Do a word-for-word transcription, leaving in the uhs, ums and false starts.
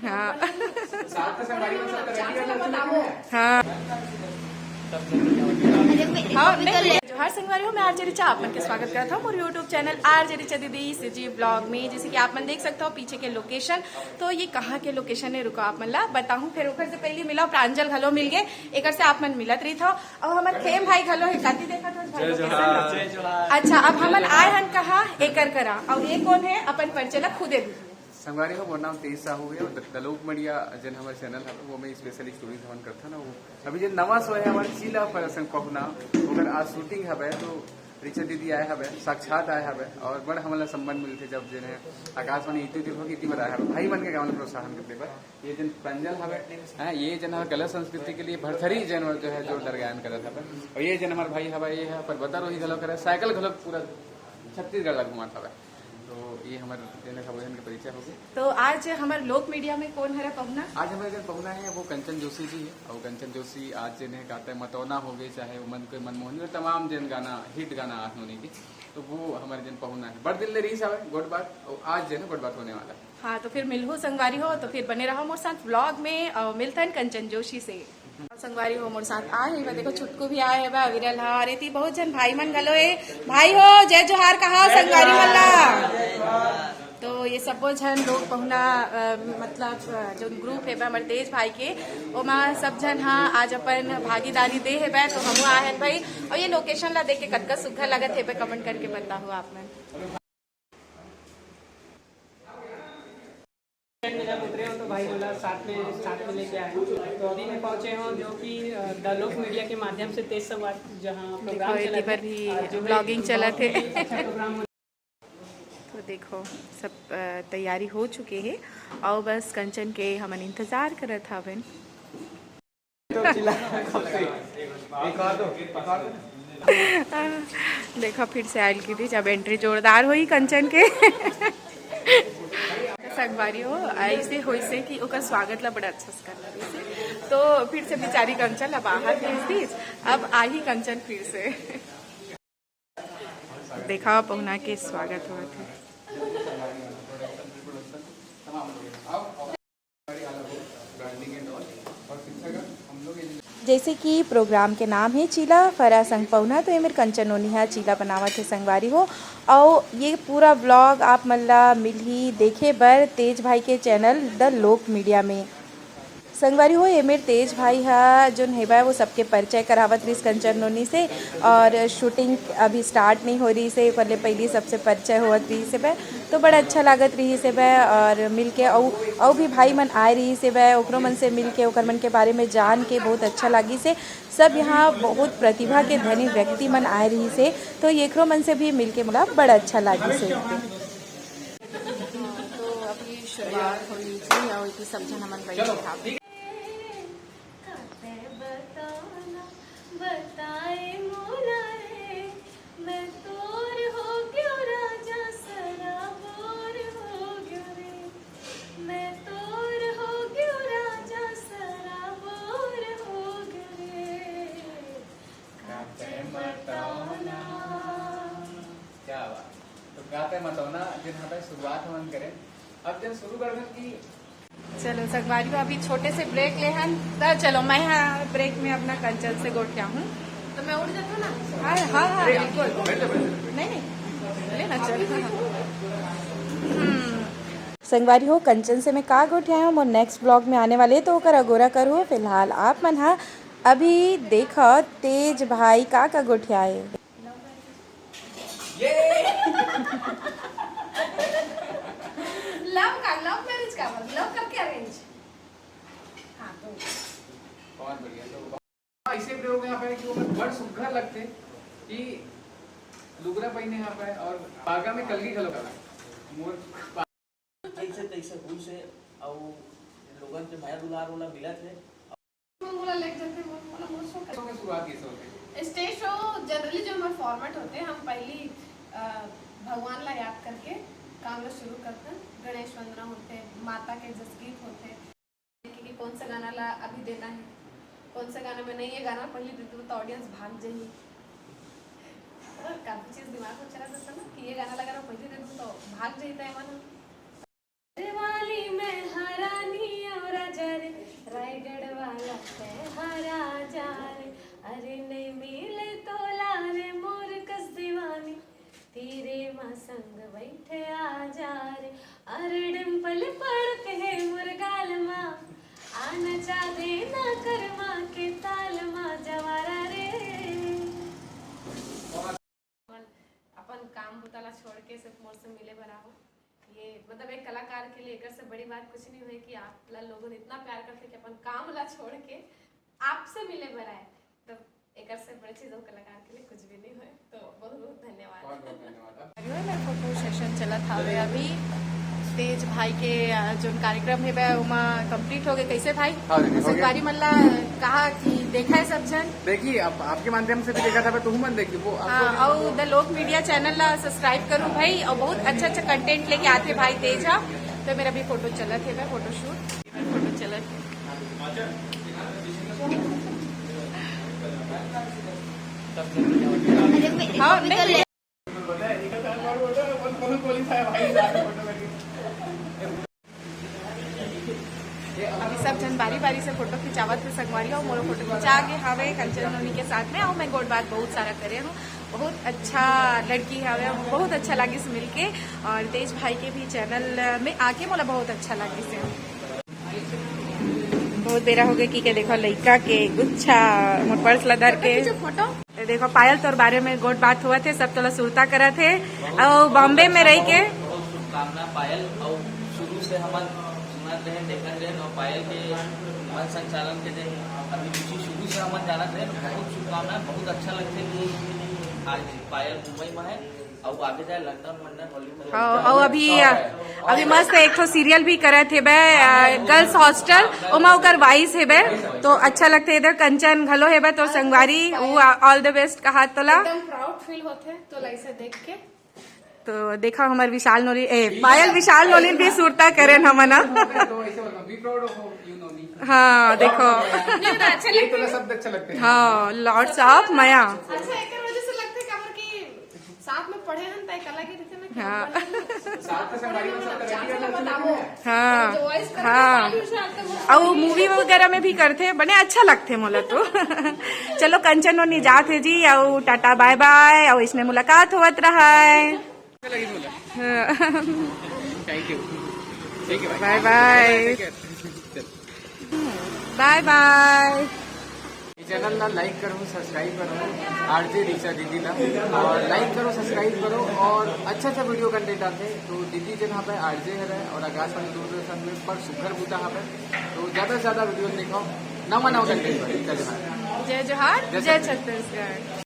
हाँ। हाँ। हाँ, नहीं, जोहार संगवारी हो, मैं आरजे रिचा आप मन के स्वागत करत हूँ मोर YouTube चैनल आरजे रिचा दीदी सीजी ब्लॉग में। जैसे कि आप मन देख सकते हो पीछे के लोकेशन, तो ये कहाँ के लोकेशन है, रुको आप मन ला बताहूँ। फिर ओकर से पहले मिला प्रांजल घलो मिल गए, एकर से आप मन मिलत रही था। और हमार खेम भाई घलो है, काती देखा था भाई लोकेशन ला। अच्छा, अब हमन आए हन कहाँ, एकर करा। और ये कौन है, अपन परिचय ला खुदे दीजिए। संगवारी हो, मोर नाम तेज साहू है और द-, दलोक मड़िया जेन हमर चैनल हवे, वो में स्पेशल स्टोरीज हमन करथन। वो अभी जे नवा शो है हमर चीला फरा संग पहुना, ओकर आज शूटिंग हवे, तो रिचा दीदी आए हवे, साक्षात आए हवे और बड़ हमन ला सम्मान मिलथे जब जेन है आकाशवाणी इतनी दिन हो गई, इतनी बार आए हवे, भाई मन के गाँव में प्रोत्साहन करते बर। ये जन प्रांजल हवे, हाँ, ये जन हवे कला संस्कृति के लिए भरथरी जन जो है जोरदार गायन करत हवे। और ये जन हमार भाई हवे, ये है पर्वतारोही घलो करे, साइकिल घलो पूरा छत्तीसगढ़ ला घुमात हवे। तो ये हमर जेन है सबो जन के परिचय हो गए। तो आज हमर लोक मीडिया में कौन हरा पहुना? आज हमारे जन पहुना है वो कंचन जोशी जी है। और कंचन जोशी आज जेन है गाते मतौना हो गए, चाहे वो मन के मनमोहनी और तमाम जन गाना, हिट गाना आठ नोनी के, तो वो हमारे जन पहुना है। बड़ दिन ले रही हवे गोठ बात, और आज जेन है गोठ बात होने वाला है। हाँ, तो फिर मिलहू संगवारी हो, तो फिर बने रहो मोर साथ ब्लॉग में। और मिलथन कंचन जोशी से। संगवारी हो मोर साथ आ हे बा, देखो छुटकू भी आ हे बा, विरल हा, और एती बहुत झन भाई मन घलो हे। भाई हो, जय जोहार कहा संगवारी मन ला। तो ये सबो झन लोग पहुना, अ, मतलब, अ, जो ग्रुप हे बा हमर तेज भाई के, ओमा सब झन हा आज अपन भागीदारी दे हे बा, तो हमू आ हन भाई। और ये लोकेशन ला देख के कतका सुग्घर लगत हे बा, कमेंट करके बताहू आप मन। ट्रेन में जब उतरे हो तो भाई बोला साथ में, साथ में लेके आए। तो अभी मैं पहुंचे हूँ जो कि, अ, द लोक मीडिया के माध्यम से तेज संवाद जहाँ देखो, प्रोग्राम चलत एती बर हे, भी आज जो है ब्लॉगिंग चलत बहुत हे। ही अच्छा प्रोग्राम होने तो देखो, सब, अ, तैयारी हो चुके हे। अउ बस कंचन के हमन इंतजार करत हवन। देखो, फिर से आयल की थी, जब एंट्री जोरदार होई कंचन के। संगवारी हो, ऐसे होइसे कि ओकर स्वागत ला बड़ा अच्छा से करना रहिसे, तो फिर से बेचारी कंचन ला बाहर भेज दीस। अब आही कंचन फिर से। देखा, पहुना के स्वागत होवत हे। जैसे कि प्रोग्राम के नाम हे चीला फरा संग पहुना, तो एमेर कंचन नोनी हा चीला बनावत हे संगवारी हो। अउ ये पूरा ब्लॉग आप मन ला मिलही देखे बर तेज भाई के चैनल द लोक मीडिया में। संगवारी हो, एमेर तेज भाई हा जोन हेबा वो सबके परिचय करावत रहिस कंचन नोनी से, और शूटिंग अभी स्टार्ट नहीं हो रहिस हे, ओकर ले पहिली सबसे परिचय होवत रहिस हेबे, तो बड़ा अच्छा लागत रहिस हेबे। और मिलके अउ, अउ भी भाई मन आए रहिस हेबे, ओकरो मन से मिलके ओकर मन के बारे में जान के बहुत अच्छा लागिस हे। सब यहाँ बहुत प्रतिभा के धनी व्यक्ति मन आए रहिस हे, तो एकरो मन से भी मिलके मोला बड़ा अच्छा लागिस हे। तो अभी शुरुआत होने जी, और इतनी सब झन हमन बैठे खाबे। बताए मोला रे, मैं तोर हो गयो राजा, सराबोर हो गयो रे। मैं तोर हो गयो राजा, सराबोर हो गयो रे। काते बताओ ना। क्या बात। तो काते बताओ ना, जेन हवे शुरुआत हमन करें। अब जब शुरू कर दें कि चलो संगवारी हो, अभी छोटे से ब्रेक ले हन, त चलो मैं हाँ ब्रेक में अपना कंचन से गोठियाहूँ। तो मैं उठ जाता हूँ ना? हाँ, हाँ, हाँ, बिल्कुल। नहीं, नहीं, लेना चल। हम्म। संगवारी हो, कंचन से मैं का गोठियाहूँ, मोर नेक्स्ट ब्लॉग में आने वाले, तो ओकर अगोरा करहूँ। फिलहाल आप मन हा अभी देखो तेज भाई का का गोठियाए। ये लव का, लव मैरिज का, लव करके अरेंज। हाँ, तो बहुत बढ़िया। तो ऐसे प्रयोग यहाँ पे कि वो बड़ सुग्घर लगते कि लुगरा पहिने यहाँ पे और बागा में कलगी घलो कला। मोर जैसे तैसे हुई से, अउ लोगन के मया दुलार वाला मिलत है। मोला लेके चलते, मोर, मोला, मोर शो कर। शो के शुरुआत कैसे होते? स्टेज शो जनरली जो हमारे फॉर्मेट होते हैं, हम पहली, अ, भगवान ला याद करके काम ला शुरू करते हैं। गणेश वंदना होते, माता के जसगीत होते, कि, कि कौन सा गाना ला अभी देना है, कौन सा गाना में नहीं, ये गाना पहले दे दूँ तो ऑडियंस भाग जाइए। और काफी चीज दिमाग में चला था ना कि ये गाना लगा ना पहले दे दूँ तो भाग जाता है मन। वाली मैं हरानी रायगढ़ वाला तैं हर आ जा रे, अरे नहीं मिले तोला रे मोर कस दीवानी, तीरे मा संग बैठे आ जा रे, अरे डिम्पल पड़त हे मोर गाल मा, आना चाहते ना करमा के ताल मा जवारा रे। अपन काम बुता ला छोड़ के सिर्फ मोर से मिले बर आहो। ये मतलब एक कलाकार के लिए एकर से बड़ी बात कुछ नहीं हुई कि आप ला लोगन इतना प्यार करते कि अपन काम ला छोड़ के आपसे मिले बर आए। तो एकर से बड़ी चीज वो कलाकार के लिए कुछ भी नहीं हुई। तो बहुत बहुत धन्यवाद। बहुत बहुत धन्यवाद। मेरा फोटो सेशन चलत हवे अभी। तेज भाई के अ, जोन कार्यक्रम हे बे ओमा कंप्लीट हो गए। कैसे भाई? हाँ दीदी, हो गया। संगवारी मन ला कहा कि देखा है सब जन? देखिए, अब आपके माध्यम से भी देखा था, मैं तो हूँ मन देखी वो आपको हाँ, भी और द लोक मीडिया चैनल ला सब्सक्राइब करूँ भाई, और बहुत अच्छा अच्छा कंटेंट लेके आते भाई तेज हा। तो मेरा भी फोटो चलत हे बे, फोटोशूट, फोटो चलत हे। हाँ, नहीं, अभी सब जन बारी बारी से फोटो खिंचावत हे संगवारी, और मोरो फोटो खिंचा गे हवे कंचन नोनी के साथ में। और मैं गोठ बात बहुत सारा करे हूँ, बहुत अच्छा लड़की हवे, बहुत अच्छा लागिस मिलके। और तेज भाई के भी चैनल में आके मोला बहुत अच्छा लागिस हे। बहुत बेरा हो गए कि के देखो लइका के गुच्छा मोर पर्स ला धर के। फोटो ये देखो पायल, तोर बारे में गोठ बात हुआ थे, सब तोला सुरता करा थे। और बॉम्बे में रह के बहुत शुभकामना पायल। और शुरू से हमन सुनत रहे, देखत रहे, और पायल के मन संचालन के दिन अभी खुशी शुरू से हमन जानत रहे, बहुत शुभकामना। बहुत अच्छा लगथे कि आज पायल मुंबई में है और आगे जाए लंदन वंदन हॉलीवुड। हाँ, और अभी अभी मस्त एक ठो सीरियल भी करत हे बे, गर्ल्स हॉस्टल, ओमा ओकर वाइस हे बे। तो अच्छा लगथे। इधर कंचन घलो हे बे, तोर संगवारी, वो ऑल द बेस्ट कहा तोला। एकदम प्राउड फील होथे तोला इसे देख के। तो देखा हमर विशाल नोनी, ए, पायल विशाल नोनी भी सुरता करेन हमन हा। तो ऐसे बोलना, be proud of you नोनी। हाँ, देखो। नहीं, तो अच्छा ये लगता तो है। शब्द अच्छा लगता है। हाँ, लॉट्स ऑफ मया। अच्छा, एकर वजह से लगता है काबर कि साथ में पढ़े हन, तय कला के देखे ना कि हाँ। हम पढ़े हन। साथ में संगवारी में सब तरह की साथ में बताओ। हाँ, जो वॉइस करते हैं, हाँ। पायल विशाल का वो और मूवी वगैरह में भी करथे, बने अच्छा लगथे मोला तो। चलो कंचन नोनी जात हे जी, अउ टाटा बाय बाय, अउ इसने मुलाकात होवत रहा है। Thank you. ठीक है, बाय बाय। बाय बाय। ये चैनल ला लाइक करो, सब्सक्राइब करो, आरजे दीक्षा दीदी ला, और लाइक करो, सब्सक्राइब करो, और अच्छा अच्छा वीडियो कंटेंट आथे। तो दीदी जन यहाँ पे आरजे हरे और आकाशवाणी दूरदर्शन में पर सुघर बुता हवे, तो ज्यादा से ज्यादा वीडियो देखो, नवा नवा कंटेंट पर। जय जोहार। जय जोहार, जय जय छत्तीसगढ़। छत्तीसगढ़।